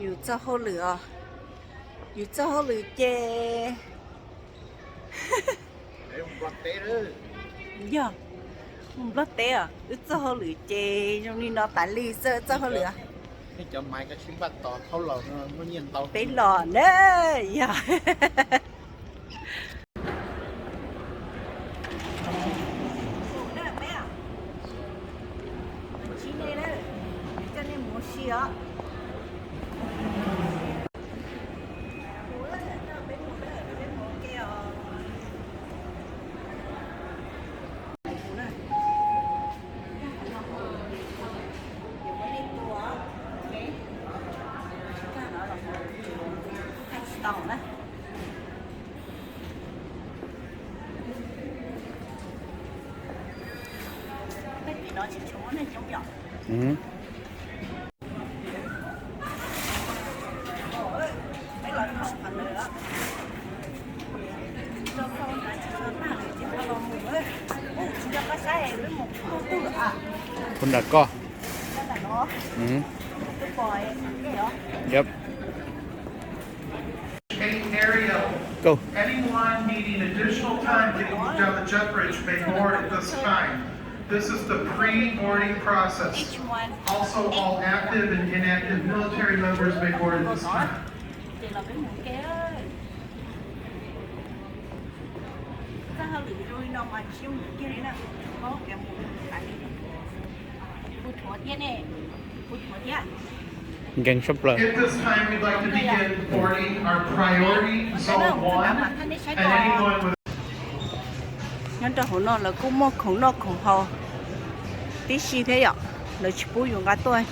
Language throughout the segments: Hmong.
Yus txoj hauj lwm os, yus txoj hauj lwm ces yog mus Nplog teb os, wb txoj hauj lwm ces zoo li no tas li xwb txoj hauj lwm. Peb los na, yog. Kuv nram koj. Yep. Go. Anyone needing additional time to get down the jet bridge may board at this time. This is the pre-boarding process. Also, all active and inactive military members may board at this time. Nkees sab plaws. At this time, we'd like to begin boarding our priority zone one, and anyone with Nyob rau hauv no lawv kuj muaj khoom noj khoom haus tib si thiab yom, lawv tsis pub yus nqa tuaj.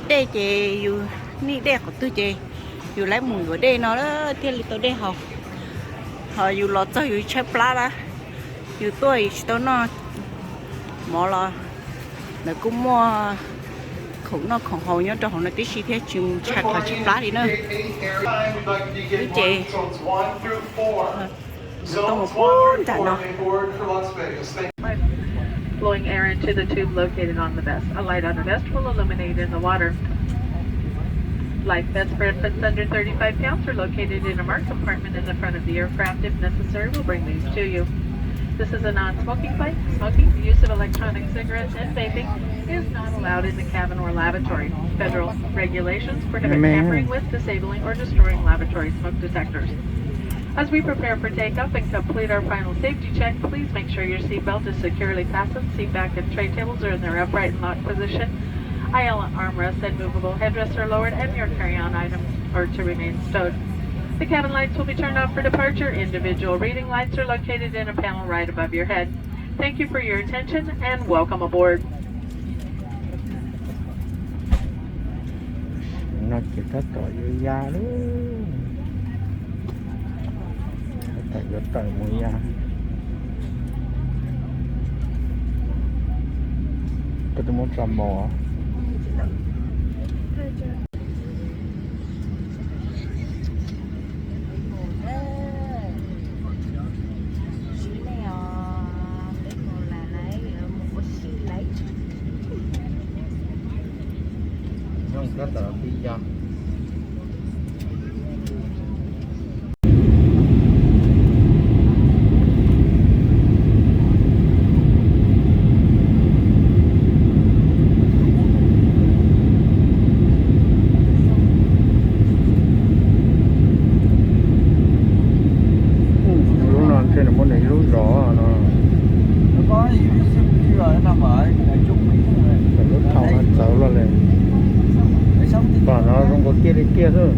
Dej ces yus nij dej qhov twg ces yus lawv mus yuav dej no thiaj li tau dej haus. Ho yus los txog yus tshaib plab lawm, yus tuaj yus tsis tau noj mov los lawv kuj muaj khoom noj khoom haus nyob rau hauv no tib si thiab, tsis mus tshaj qhov tshaib plab li na. Ces tau mus pub nram no. Blowing air into the tube located on the vest. A light on the vest will illuminate in the water. Life vest for infants under thirty-five pounds are located in a marked compartment in the front of the aircraft. If necessary, we'll bring these to you. This is a non-smoking flight. Smoking, the use of electronic cigarettes, and vaping is not allowed in the cabin or lavatory. Federal regulations prohibit tampering with, disabling, or destroying lavatory smoke detectors. As we prepare for takeoff and complete our final safety check, please make sure your seatbelt is securely fastened, seat back and tray tables are in their upright and locked position, aisle armrests and movable headrests are lowered, and your carry-on items are to remain stowed. The cabin lights will be turned off for departure. Individual reading lights are located in a panel right above your head. Thank you for your attention and welcome aboard. No ces tab tom yuav ya lawm, tab tom yuav tawm mus ya. Koj twb muab tso mov. Lub no ntshe nws muaj nws ib lub zos no. Lub thau no txawv loj li. Tom no zoo nkaus tiaj li tiaj xwb.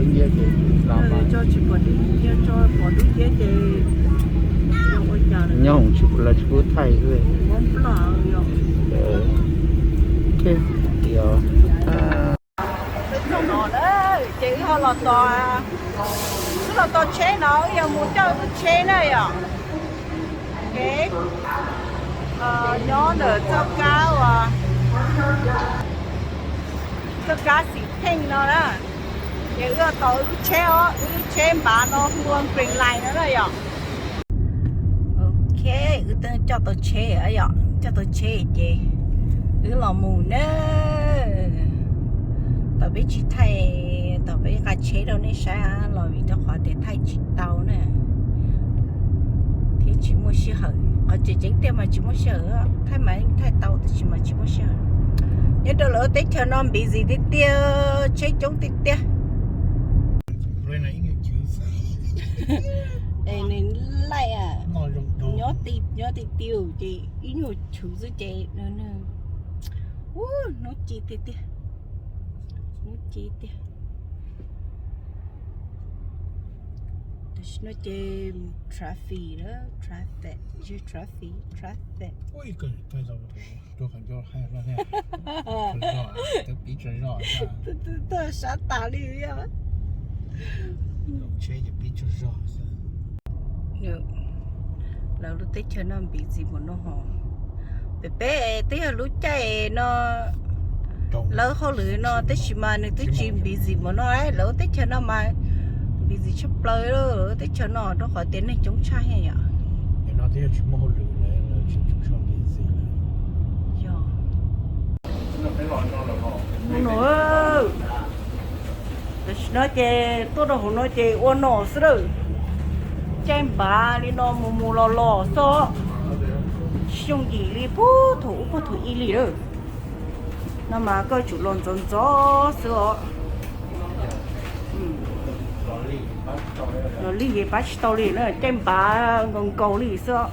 Tso tsis pom dub, tso pom dub ciab ces nyob hoom tsis, lawv tsis pub thaij. Ces wb ho los tos, wb los tos tsheb no wb yuav mus coj wb tsheb na yom. Ces nyob ntawm txoj kab uas, txoj kab Xim Theej no na, ces wb tos wb lub tsheb os, wb lub tsheb npav no hu ua Green Line no na yom. Ok, wb twb coj tau tsheb yom, coj tau tsheb ces wb los mus na. Thaum peb tsis thaij, thaum peb nqa tsheb rau nej saib los vim rau qhov tias thaij tsis tau na, thiab tsis muaj sij hawm. Qhov tseem ceeb tiag mas tsis muaj sij hawm, thaij mas yeej thaij tau tab sis mas tsis muaj sij hawm. Nyob rau lawv teb chaws no busy tiag tiag, tsheb coob tiag tiag. Es nws laij, nyob ti, nyob ti tiu ces ib nyuag chwv xwb ces nws, hnub ci tiag tiag, hnub ci tiag. Tam sim no ces traffic lawm, traffic, traffic, traffic. Tuaj sab tas li. Lawv lub teb chaws no busy npaum no ho. Pem peb twb yog lub caij no lawv hauj lwm no tab sis mas nws twb tsis busy npaum no, lawv lub teb chaws no mas busy tshaj plaws lawm, lub teb chaws no rau qhov tias neeg coob tshaj heev yom. Yog, tam sim no ces tuaj rau hauv no ces ua no xwb lawm. Caij npav li no mus mus los los xwb, tsis yooj yim li puag thaum ub puag thaum ub li lawm. No mas koj tsum los ntxov ntxov xwb os. Los lig ces pab tsis tau li na, caij npav nkaus nkaus li xwb os.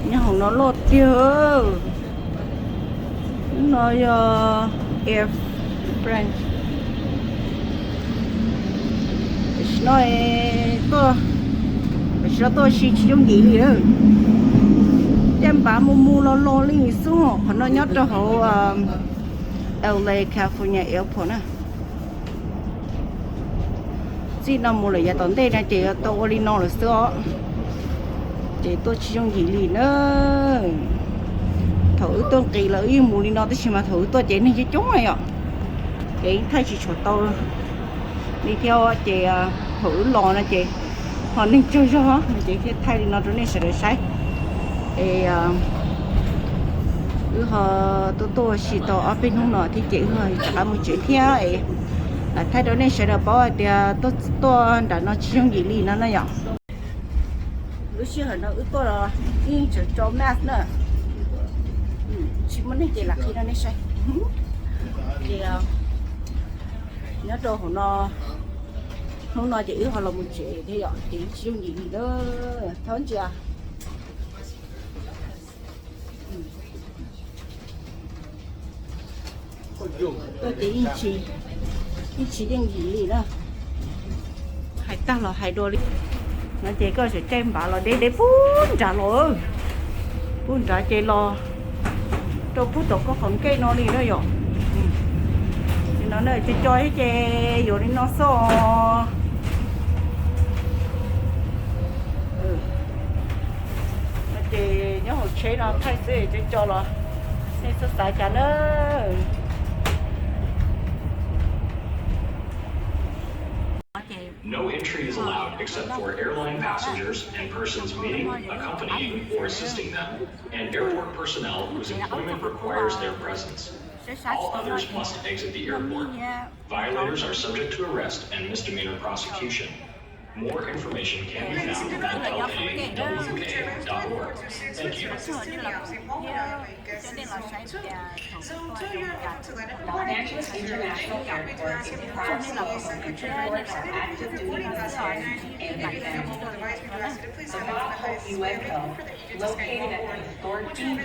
Nyob hauv no loj tiag. No yog air France. Tam sim no tuaj, tam sim no tuaj si tsis yooj yim li. Caij npav mus mus los los li xwb. Qhov no nyob rau hauv L A California Airport na. Txij no mus lawm yav tom ntej no ces yuav tau ua li no lawm xwb os. Ces tuaj tsis yooj yim li na. Thaum wb tuaj nqis los wb yeej mus li no tab sis mas thaum wb tuaj ces neeg coob coob na yom. Ces thaij tsis tshua tau li thiab ces thaum wb los no ces ho neeg tsaug zog no ces thiaj thaij li no rau nej sawv daws saib. Es wb ho tuaj tuaj ua si tau ob peb hnub no thiab ces wb ho rov qab mus tsev thiab es lam thaij rau nej sawv daws paub hais tias tuaj nram no tsis yooj yim li no na yom. Lub sij hawm no wb tuaj los yeej tseem tso mask na, tsis muaj neeg ces lam qhia rau nej saib. Ces nyob rau hauv no, hnub no ces wb ho los mus tsev thiab yom, ces tsis yooj yim li na. Thov ntsia. Tuaj ces yeej tsis yooj yim li na. Hais tag los hais dua li no ces koj tseem caij npav los deb deb pub nrad los, pub nrad ces los rau pub tom koj qhov nkej no li na yom. Li no na, co co thiab ces yuav li no xwb os. No ces nyob hauv tsheb no thaij xwb, co co los nej txhob xav cas na. No entry is allowed except for airline passengers and persons meeting, accompanying, or assisting them, and airport personnel whose employment requires their presence. All others must exit the airport. Violators are subject to arrest and misdemeanor prosecution. More information can be found at L A W A dot org. Thank you. Los Angeles International Airport, the five C A secretary requires active duty personnel and vehicles. Navajo U F O, located at the historic Beach